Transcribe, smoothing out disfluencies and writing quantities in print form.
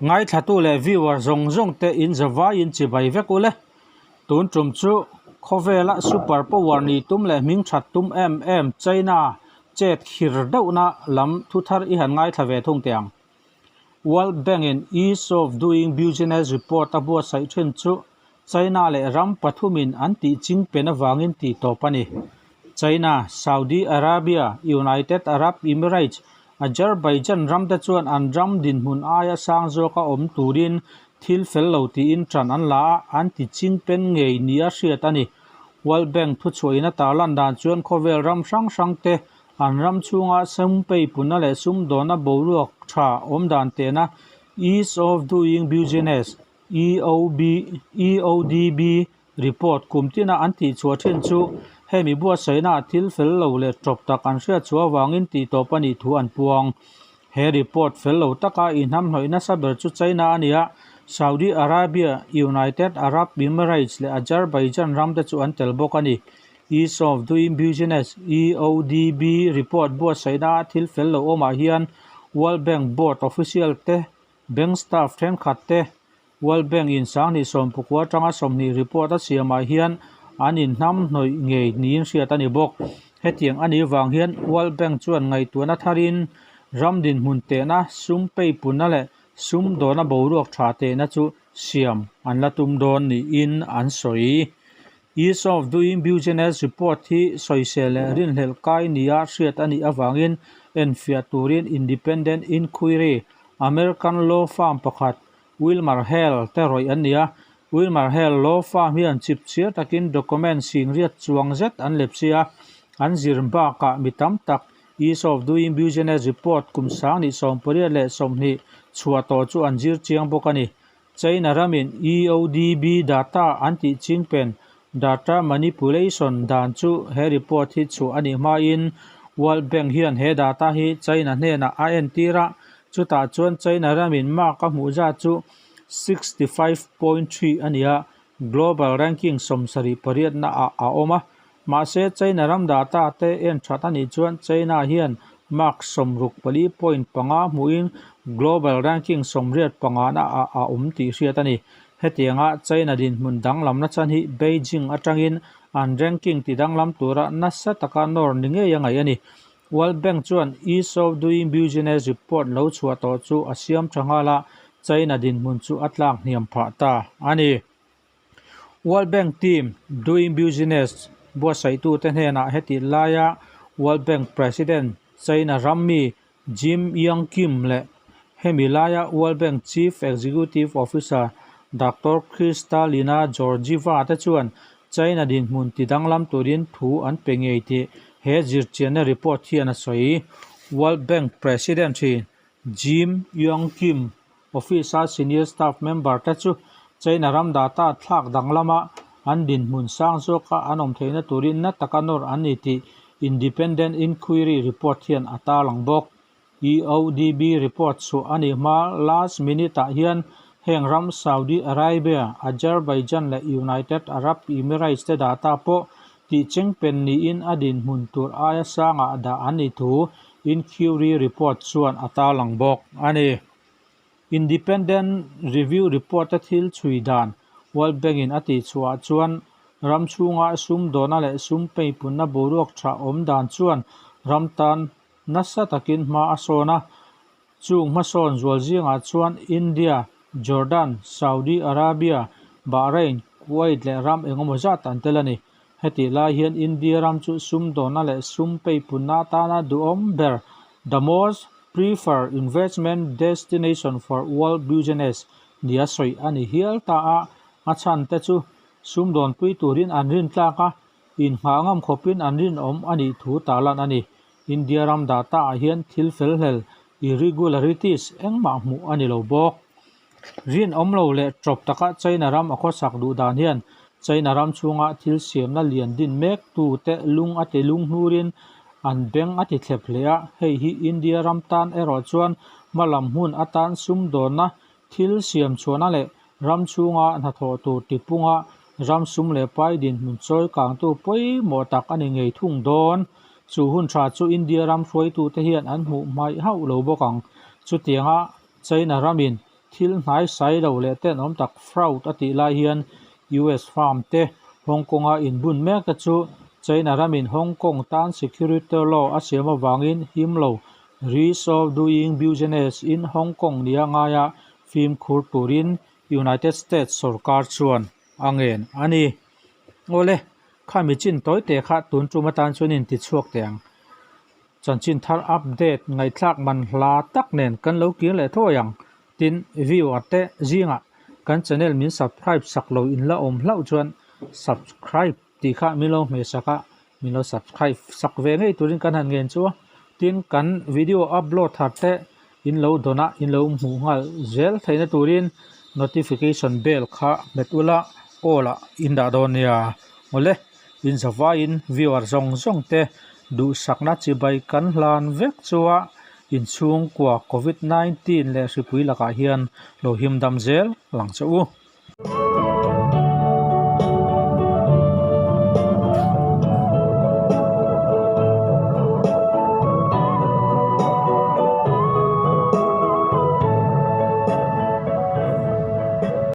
Ngaithlatu leh viewer zawng zawng te in zavaiin chibai vek ule. Tun tum chu khawvela super power ni tum leh hming that tum em em China chet khir deuhna lam thu thar i han ngaithla ve thung teh ang. World Bank in Ease of Doing Business report a buatsaih thin chu China leh ram pathumin an tih ching pen avangin tih tawp a ni. China, Saudi Arabia, United Arab Emirates, Azerbaijan ramte chuan an ram dinhmun aia sang zawka awm turin thil fel lo tiin ṭan an la a, an ti ching pen ngei nia hriat a ni. World Bank thuchhuahina tarlan dan chuan khawvel ram hrang hrangte An ram chhunga sum peipunna leh sumdawnna boruak tha awm dan tehna Ease of Doing Business, EOB, EODB, report kum tina an tihchhuah thin chu hemi buatsaihna ah thil fel lo leh tawp tak an hriatchhuah avangin tihtawp a nih thu an puang. He report fel lo taka inhnamhnawih nasa ber chu China a ni a, Saudi Arabia, United Arab Emirates leh Azerbaijan ramte chu an tel bawk a ni. Ease of Doing Business, EODB, report buatsaihna thil fel lo awmah hian World Bank Board official te, bank staff thenkhat te, World Bank in sanghnih sawmpakua atanga 20 report a siamah hian an inhnamhnawih ngei niin hriat a ni bawk. Hetiang a nih vang hian World Bank chuan ngaihtuahna tharin ram dinhmun tehna, sum peipunna leh sum dawna boruak tha tehna chu siam an la tum dawn niin an sawi. Ease of Doing Business report hi sawisel leh rinhlelh kai nia hriat a nih avangin enfiah turin Independent Inquiry, American law firm pakhat Wilmer Hale te rawih an ni a. Wilmer Hale law firm hian chipchhiar takin document singriat chuang zet an lepsi a, an zir bakah mi tam tak Ease of Doing Business report kum 2028 chhuah tawh chu an zir chiang bawk a ni. China ramin EODB data an tih chingpen data manipulation dan chu he report hi chhuah a nih hmain World Bank hian he data hi China hnenah a entir a, chutah chuan China ramin mark a hmuh zat chu 65.3 a ni a, global ranking 78 ah a awm a. Mahse China ram data te en that a nih chuan China hian mark 64.5 hmuhin global ranking 85 na ah a awm tih hriat a ni. Hetianga China dinhmun danglamna chan hi Beijing atangin an ranking ti danglam tura nasa taka nawr ni ngei a ngaih a ni. World Bank chuan Ease of Doing Business report lo chhuah tawh chu a siam tha nghal a, China dinhmun chu a tlak hniam phah ta a ni. World Bank team Doing Business buatsaihtute hnenah heti laia World Bank President China rammi Jim Yong Kim leh hemi laia World Bank Chief Executive Officer Doctor Kristalina Georgieva te chuan China dinhmun tidanglam turin thu an pe ngei tih he zirchianna report hian a sawi. World Bank President thin Jim Yong Kim Office-a senior staff member te chu China ram data thlak danglama an dinhmun sang zawka an awm theihna turin na taka nawr an ni tih Independent Inquiry report hian a tarlang bawk. EODB report chhuah a nih hma last minute-ah hian heng ram Saudi Arabia, Azerbaijan leh United Arab Emirates te data pawh tihchengpen niin a dinhmun tur aia sangah dah an nih thu Inquiry report chuan a tarlang bawk a ni. Independent Review Report-a thil chhui dan World Bank-in a tihchhuah chuan ram chhunga sumdawna leh sum peipunna boruak tha awm dan chuan ram tan nasa takin hma a sawn a. Chung hmasawn zual zingah chuan India, Jordan, Saudi Arabia, Bahrain, Kuwait leh ram engemaw zat an tel a ni. Hetih lai hian India ram chu sumdawna leh sum peipunna atana duhawm ber the most preferred investment destination for world business nia sawi a ni hial ta a, a chhan te chu sumdawnpui turin an rin tlak a, inngah ngam khawpin an rinawm a nih thu tarlan a ni. India ram data ah hian thil fel hlel, irregularities, engmah hmuh a ni lo bawk. Rinawm lo leh tawp taka China ram a khawsak duh dan hian China ram chhunga thil siamna lian din mek tute lung a ti lung hnurin an beng a ti thlep hle a, hei hi India ram tan erawh chuan hmalam hmun atan sumdawnna Thil siam chhuahna leh ram chhunga hnathawh tur tipunga ram sum leh pai dinhmun chawi kangtu pawimawh tak a ni ngei thung dawn. Chu hun tha chu India ram hruaitute hian an hmuh hmaih hauh lo bawk ang. Chutianga China ramin thil hnai sai lo leh tenawm tak fraud a tih lai hian US firm te Hong Kong-a inbun mek te chu China ramin Hong Kong tan security law a siam avangin him lo Risk of doing business in Hong Kong nia ngaia fimkhur turin United States sorkar chuan a ngen a ni. Awle, khami chin tawi te kha tun tum atan chuan in ti chhuak teh ang. Chanchin thar update ngaihthlak man hla tak nen kan lo kir leh thuai ang. Tin, viewer te zingah kan channel min subscribe sak lo in la awm hlauh chuan subscribe tih kha min lo hmeh sak a, min lo subscribe sak ve ngei turin kan han ngen chu a. Tin, kan video upload thar te in lo dawn a, in lo hmuh nghal zel theihna turin notification bell kha hmet ula all ah in dah dawn nia. Awle, in zavaiin viewer zawng zawng te duhsakna chibai kan hlan vek chu a, inchhungkua covid 19 leh hripui lakah hian lo him dam zel lang che u.